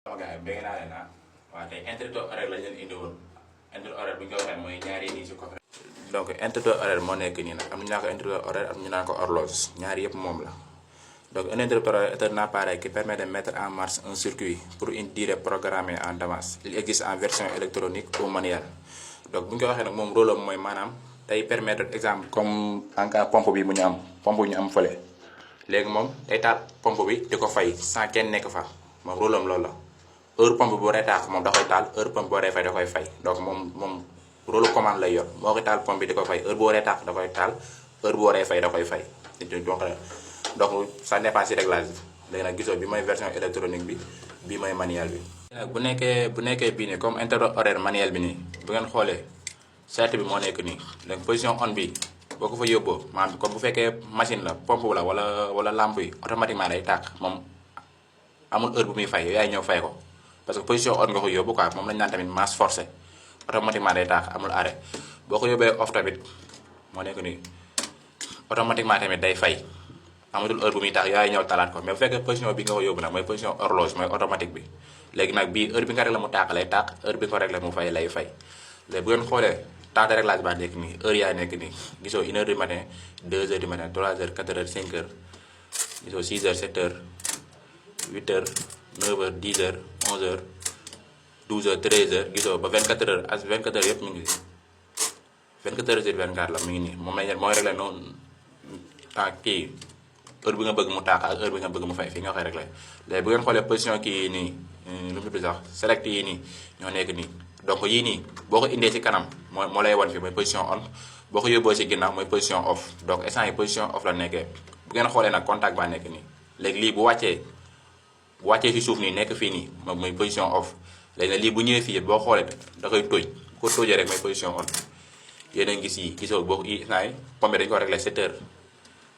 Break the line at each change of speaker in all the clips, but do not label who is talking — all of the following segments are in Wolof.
sama gars yi bëgg naa leen waaw tey interrupteur horaire lañ leen indi woon interrupteur horaire bu ñu ko waxee mooy ñaari nii si coffre. donc interrupteur horaire moo nekk nii nag am na ñu naan ko interrupteur horaire am ñu naan ko horloge ñaari yëpp moom la. donc un interrupteur horaire est un appareil qui permet de mettre en marche un circuit pour une durée programmée en avance. Il existe en version électronique ou manuelle. donc bu ñu ko waxee nag moom rôle am mooy maanaam day permettre exemple comme en cas pompe bi bu ñu am pompe bu ñu am fële léegi moom day taal pompe bi di ko fay sans kenn nekk fa moom rôle am loolu la. heure pompe bu waree taax moom da koy taal heure pompe bu waree fay da koy fay donc moom rôle commande lay yor moo koy taal pompe bi di ko fay heure bu waree taax da koy taal heure bu waree fay da koy fay donc ça dépend si réglage bi léegi nag gisoo bi mooy version électronique bi bii mooy manuel bi. bu nekkee bii nii comme interrupteur horaire manuel bi nii bu ngeen xoolee charte bi moo nekk nii donc position on bi boo ko fa yóbboo maanaam comme bu fekkee machine la pompe la wala lampe yi automatiquement day tàkk moom amul heure bu muy fay yaay ñëw fay ko. parce que position on nga ko yóbbu quoi moom lañu naan tamit masse forcée automatiquement day taax amul arrêt boo ko yóbbee off tamit moo nekk nii automatiquement tamit day fay amatul heure bu muy taax yaay ñëw talaat ko mais bu fekkee position bi nga ko yóbbu nag mooy position horloge mooy automatique bi léegi nag bii heure bi nga réglé mu taax lay taax heure bi nga ko réglé mu fay lay fay léegi bu ngeen xoolee temps de réglage baa nekk nii heure yaay nekk nii gisoo 1h du matin 2h du matin 3h 4h 5h gisoo 6h 7h 8h 9h 10h 11h 12h 13h gisoo ba 24h as 24h yëpp mi ngi 24h sur 24 la mi ngi nii moom lañ mooy réglé noonu temps kii heure bi nga bëgg mu taax ak heure bi nga bëgg mu fay fii nga koy réglé léegi bu ngeen xoolee position kii nii lu mu tudd sax select yi nii ñoo nekk nii donc yii nii boo ko indee ci kanam moo lay wan fii mooy position on boo ko yóbboo ci ginnaaw mooy position off donc instant yi position off la nekkee bu ngeen xoolee nag contact baa nekk nii léegi lii bu wàccee ci suuf nii nekk fii nii moom mooy position off léegi nag lii bu ñëwee fii boo xoolee da koy tóoj bu ko tóojee rek mooy position on yéen a ngi gis yi gisoo boo yi instant yi pompe dañu ko réglé 7h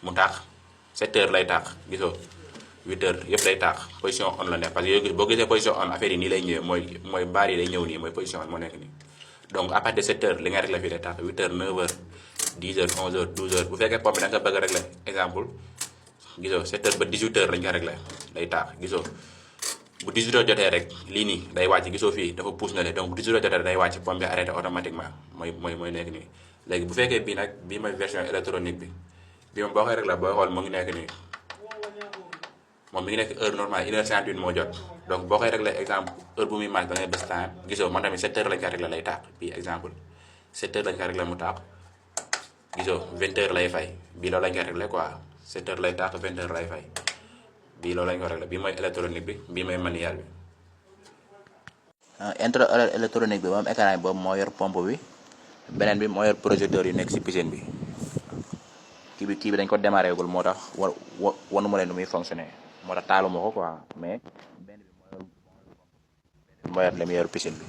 mu taax 7h lay taax gisoo 8h yëpp lay taax position on la nekk parce que yooyu boo gisee position on affaire yi nii lay ñëwee mooy baar yi lay ñëw nii mooy position on moo nekk nii donc à partir de 7h li nga réglé fii lay taax 8h 9h 10h 11h 12h bu fekkee pompe da nga bëgg a réglé exemple gisoo 7h ba 18h lañ ko réglé day taax gisoo bu 18h jotee rek lii nii day wàcc gisoo fii dafa pousse na le donc bu 18h jotee day wàcc pompe bi arrêté automatiquement mooy nekk nii léegi bu fekkee bii nag bii mooy version électronique bi bii moom boo koy réglé booy xool mu ngi nekk nii moom mi ngi nekk heure normale 1h58 moo jot donc boo koy réglé exemple heure bu muy match da ngay bës temps gisoo man tamit 7h lañ ko réglé lay taax bii exemple 7h lañ ko réglé mu taax gisoo 20h lay fay bii loolu lañ ko réglé quoi 7h lay taax 20h lay fay bii loolu lañ ko réglé bii mooy électronique bi bii mooy manuel bi.
interrupteur horaire électronique bi moom écran boobu moo yor pompe bi beneen bi moo yor projecteur yu nekk ci piscine bi kii bi dañ ko démarré gul moo tax wanu ma leen nu muy fonctionné moo tax taaluma ko quoi mais benn bi moo yor lumière piscine bi.